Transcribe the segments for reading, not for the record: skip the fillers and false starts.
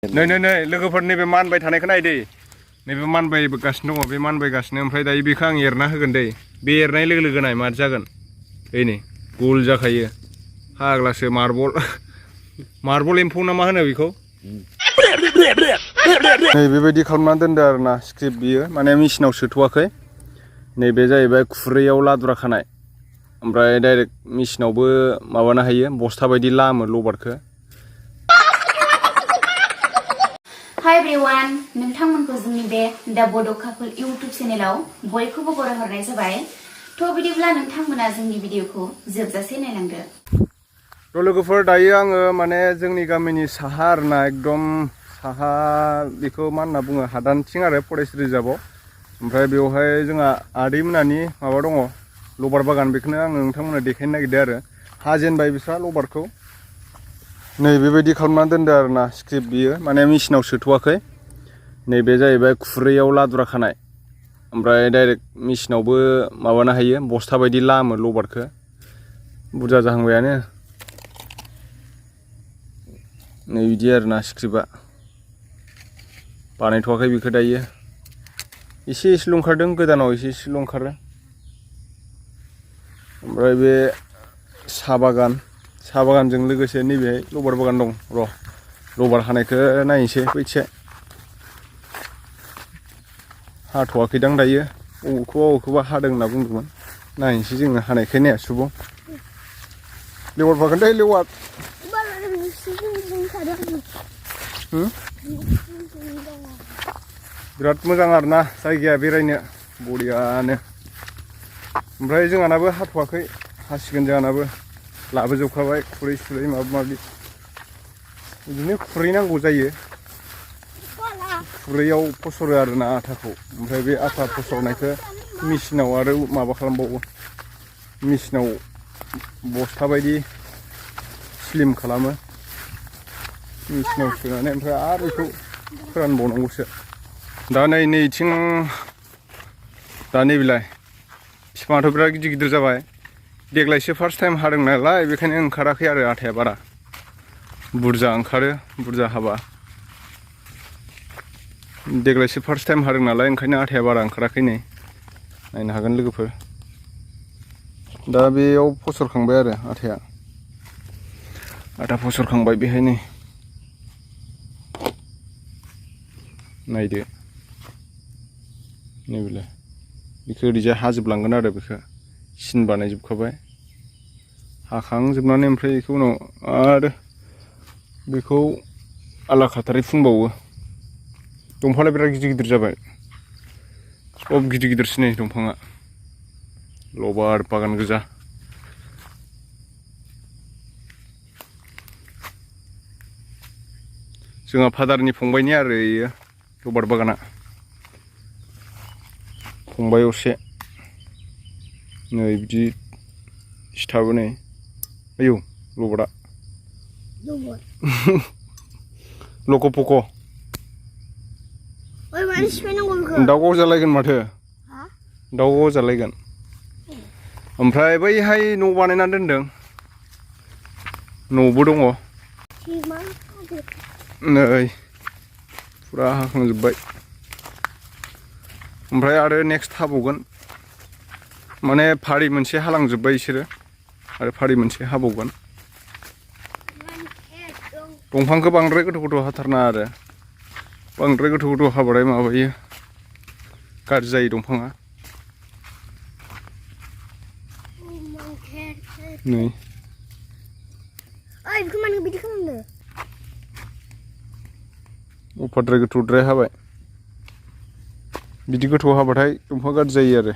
नै लोगोफोर नैबे मानबाय थानायखौ नायदे नैबे मानबायगासिनो दङ बे मानबायगासिनो ओमफ्राय दायो बेखौ आं एरना होगोन दै बे एरनाय लोगो लोगो नाय मार जागोन ओइ नै गल जाखायो फाग्लासो मार्बल एम्फौ ना मा होनो बेखौ नै बेबायदि खालामना दोनदो आरोना स्क्रिप्ट बियो माने मेसिनाव सोथ'वाखै नैबे जाहैबाय खुरैयाव लादुरा खानाय ओमफ्राय डाइरेक्ट मेसिनावबो माबानो हायो बस्था बायदि लामो लबारखौ Hi everyone, नोंथांमोनखौ जोंनि बे दा बड' कापोल इउट्युब चेनेलाव बयखौबो बरायहरनाय जाबाय। थ' बिदिब्ला नोंथांमोना जोंनि भिडिअखौ जोबजासे नायलांदो। थ' लोगोफोर दायो आङो माने जोंनि गामिनि साहा आरोना एकदम साहा बेखौ मा होनना बुङो हादानथिं आरो फरेस्ट रिजार्भआव ओमफ्राय बेवहाय जोंहा आदै मोनानि माबा दङ लबार बागान बेखौनो आङो नोंथांमोननो देखायनो नागिरदों आरो हाजेनबाय बिस्रा लबारखौ नै बेबायदि खालामना दोनदो आरोना स्क्रिप्ट बियो माने मेसिनाव सोथ'वाखै नैबे जाहैबाय खुरैयाव लादुरा खानाय ओमफ्राय डाइरेक्ट मेसिनावबो माबानो हायो बस्था बायदि लामो लबारखौ बुरजा जाहांबायानो नै बिदि आरोना स्क्रिप्टआ बानायथ'वाखै बेखौ दायो एसे एसेल' ओंखारदों गोदानाव एसे एसेल' ओंखारो ओमफ्राय बे साहा बागानजों लोगोसे नैबेहाय लबार बागान दं र' लबार हानायखौ नायनोसै बैसे हाथ'वाखैदां दायो बबेखौबा हादों होनना बुंदोंमोन नायनोसै जोङो हानायखाय नायासुबाव लेवार बागान दै लेवार बिराद मोजां आरोना जायगाया बेरायनो बरियानो ओमफ्राय जोंहानाबो हाथ'वाखै हासिगोन जोंहानाबो लाबोजोबखाबाय खुरै सुरै माबा माबि बिदिनो खुरै नांगौ जायो खुरैयाव फसरो आरोना आटाखौ ओमफ्राय बे आटा फसरनायखौ मेसिनाव आरो माबा खालामबावो मेसिनाव बस्था बायदि स्लिम खालामो मेसिनाव सोनानै ओमफ्राय आरो बेखौ फोरानबावनांगौसो दा नैथिं दा नैबेलाय बिफाङाथ' बिराद गिदिर गिदिर जाबाय देग्लायसो फार्स्ट टाइम हादों नालाय बेखायनो ओंखाराखै आरो आटाया बारा बुरजा ओंखारो बुरजा हाबा देग्लायसो फार्स्ट टाइम हादों नालाय ओंखायनो आटाया बारा ओंखाराखै नै नायनो हागोन लोगोफोर दा बेयाव फसरखांबाय आरो आटा फसरखांबाय बेहाय नै नायदो नैबेलाय बेखौ ओरैजाय हाजोबलांगोन आरो बेखौ सिन बानायजोबखाबाय हाखांजोबनानै ओमफ्राय बेखौ उनाव आरो बेखौ आला खाथारै फुनबावो दंफाङा बिराद गिदिर गिदिर जाबाय सब गिदिर गिदिरसो नै दंफाङा लबार बागान गोजा जोंहा फादारनि फंबायनि आरो इयो लबार बागाना फंबाय असे नै बिदि सिथाबो नै आयौ लबारा लक' पक' दाउ गावजालायगोन माथो दाउ गावजालायगोन ओमफ्राय बैहाय न' बानायनानै दोनदों न'बो दङ नै फुरा हाखांजोब्बाय ओमफ्राय आरो नेक्स्ट हाबावगोन माने फारि मोनसे हालांजोब्बाय बिसोरो आरो फारि मोनसे हाबावगोन दंफांखौ बांद्राय गोथौ हाथारनाङा आरो बांद्राय गोथौ हाबाथाय माबायो गाज्रि जायो दंफाङा नै अफाद्राय गोथौद्राय हाबाय बिदि गोथौ हाबाथाय दंफाङा गाज्रि जायो आरो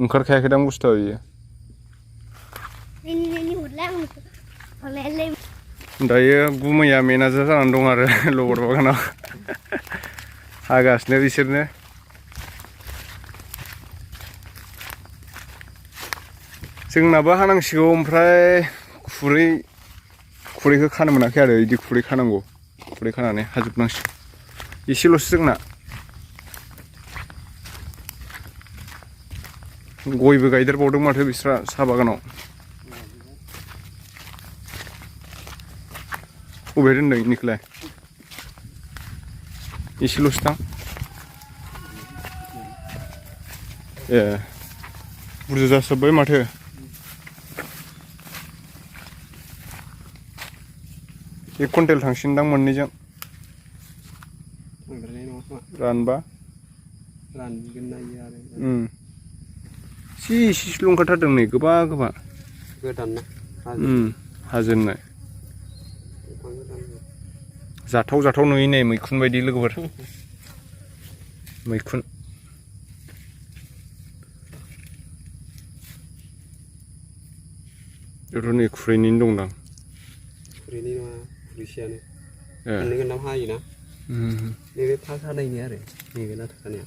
ओंखारखायाखैदां बुस्थुआ बियो दायो गुमैया मेनेजार जानानै दं आरो लबार बागानाव हागासिनो बिसोरनो जोंनाबो हानांसिगौ ओमफ्राय खुरैखौ खानो मोनाखै आरो बिदि खुरै खानांगौ खुरै खानानै हाजोबनांसिगौ एसेल'सो जोंना गयबो गायदेरबावदों माथो बिस्रा साहा बागानाव अबे दोनदों इनिखौलाय एसेल'सो दां ए बुरजा जासाबबाय माथो एक कुइन्टेल थांसिनदां मोननैजों रानबा रानगोन ना इयो आरो इसेल' ओंखारथारदों नै गोबा गोबा गोदान ना हाजेननाय जाथाव जाथाव नुयो नै मैखुन बायदि लोगोफोर मैखुन बेथ' नै खुरैनिनो दंदां खुरैनि नङा खुरैसेयानो मोननै मोनथाम हायोना नैबे फार्स्ट हानायनि आरो नैबे लाथा खानाया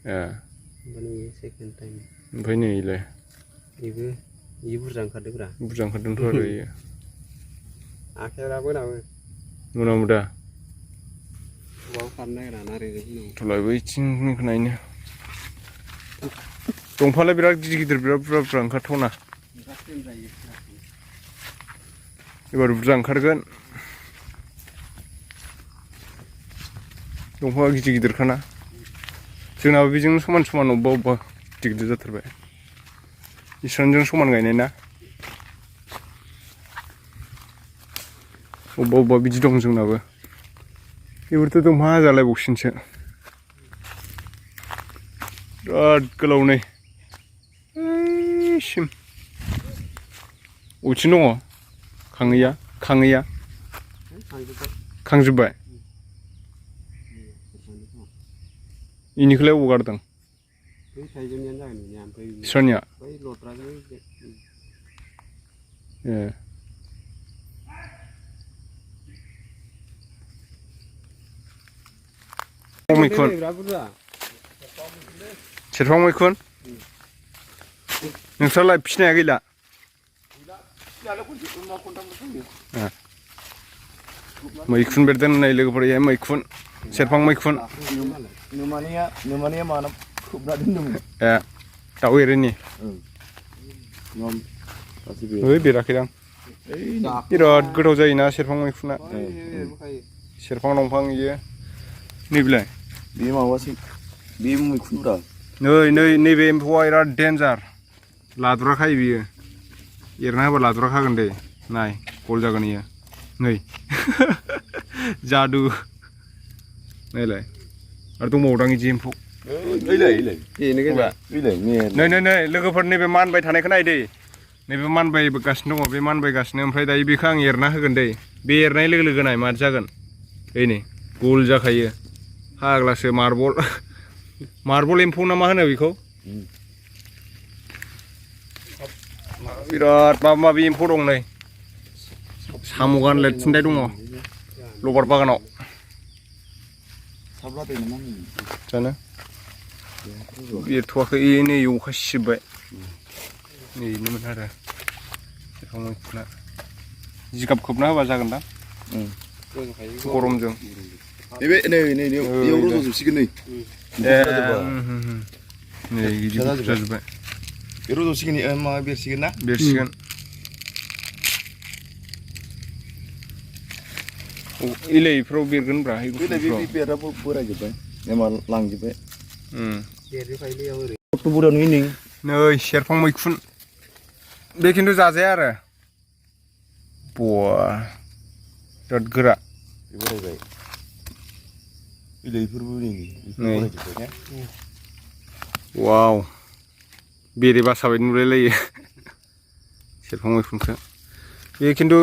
ओमफ्राय नैबे सेकेन्ड टाइम ओमफ्राय नैलाय बेबो बुरजा ओंखारदोंब्रा बुरजा ओंखारदोंथ' आरो इयो आखाइया बोनाबो मोनामो दा माबा खारनो नागिरा नारें थलाय बैथिंनिखौ नायनो दंफांआलाय बिराद गिदिर गिदिर बिराद बुरजा बुरजा ओंखारथावना एबार बुरजा ओंखारगोन दंफांआ गिदिर गिदिरखाना जोंनाबो बेजों समान समान अबेबा अबेबा गिदिर गिदिर जाथारबाय इसोरजों समान गायनाय ना अबेबा अबेबा बिदि दं जोंनाबो बेफोरथ' दंफां हाजालायबावसिनसो बिराद गोलाव नै सिम अबेथिं दङ खाङैया खांजोब्बाय इनिखौलाय अबाव गारदों सोरनिया ए मैखुन सेरफां मैखुन नोंस्रालाय फिसिनाया गैला मैखुन बेरदों नै लोगोफोर मैखुन सेरफां मैखुन नोमानिया माना खोबना दोन्दोंमोन ए दाउ एरैनि ओइ बेराखैदां बिराद गोथाव जायोना सेरफां मैखुना सेरफां दंफां इयो नैबेलाय बे माबासो बे मैखुनब्रा नैबे एम्फौआ बिराद डेन्जार लादुराखायो बियो एरना होबा लादुराखागोन दे नाय गल जागोन इयो नै जादु नायलाय आरो दंबावोदां इदि एम्फौ नै लोगोफोर नैबे मानबाय थानायखौ नाय दै नैबे मानबायगासिनो दङ बे मानबायगासिनो ओमफ्राय दायो बेखौ आं एरना होगोन दै बे एरनाय लोगो लोगो नाय मार जागोन ओइ नै गल जाखायो फाग्लासो मार्बल एम्फौ ना मा होनो बेखौ बिराद माबा माबि एम्फौ दं नै साम' गानलेद दङ लबार बागानाव जानो बेरथ'वाखै नै अखा सिजोब्बाय नैनोमोन आरो सेरफां मैखुना जिगाब खोबना होबा जागोन दां गरमजों बेयाव रज'जोबसिगोन नै नै गिदिर जाजोब्बाय बे रज'सिगोन मा बेरसिगोन ना बेरसिगोन इलाइफ्राव बेरगोनब्रा बेरा बोरायजोब्बाय एमा लांजोब्बाय अक्ट'बराव नुयो नै सेरफां मैखुन बे खिन्थु जाजाया आरो बवा बिराद गोरा बोरायबाय बिलाइफोरबो नै वाव बेरे बासाबाय नुलायलायो सेरफां मैखुनखौ बे खिन्थु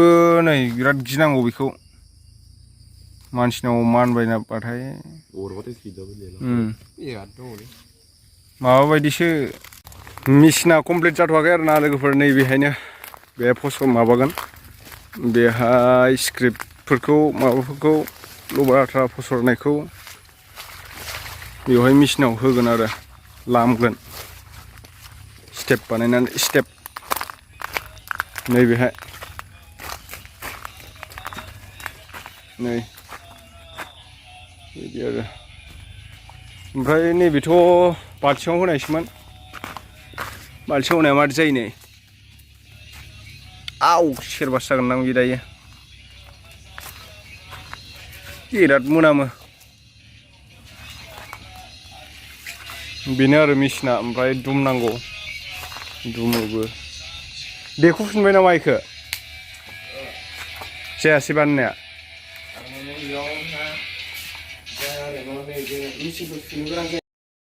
नै बिराद गिनांगौ बेखौ मानसिनाव मानबायनाबाथाय माबा बायदिसो मेसिना कमप्लिट जाथ'वाखै आरो ना लोगोफोर नैबेहायनो बे फसल माबागोन बेहाय स्क्रिप्टफोरखौ माबाफोरखौ लबार आथा फसरनायखौ बेवहाय मेसिनाव होगोन आरो लामगोन स्टेप बानायनानै स्टेप नैबेहाय नै बिदि आरो ओमफ्राय नैबेथ' बाल्थिङाव होनायसोमोन बाल्थिङाव होनाया मादि जायो नै आव सेरबासो जागोन दां बे दायो बिराद मोनामो बेनो आरो मेचिना ओमफ्राय दुम नांगौ दुमोबो देखुफिनबाय नामा इखो जायासै बानायनाया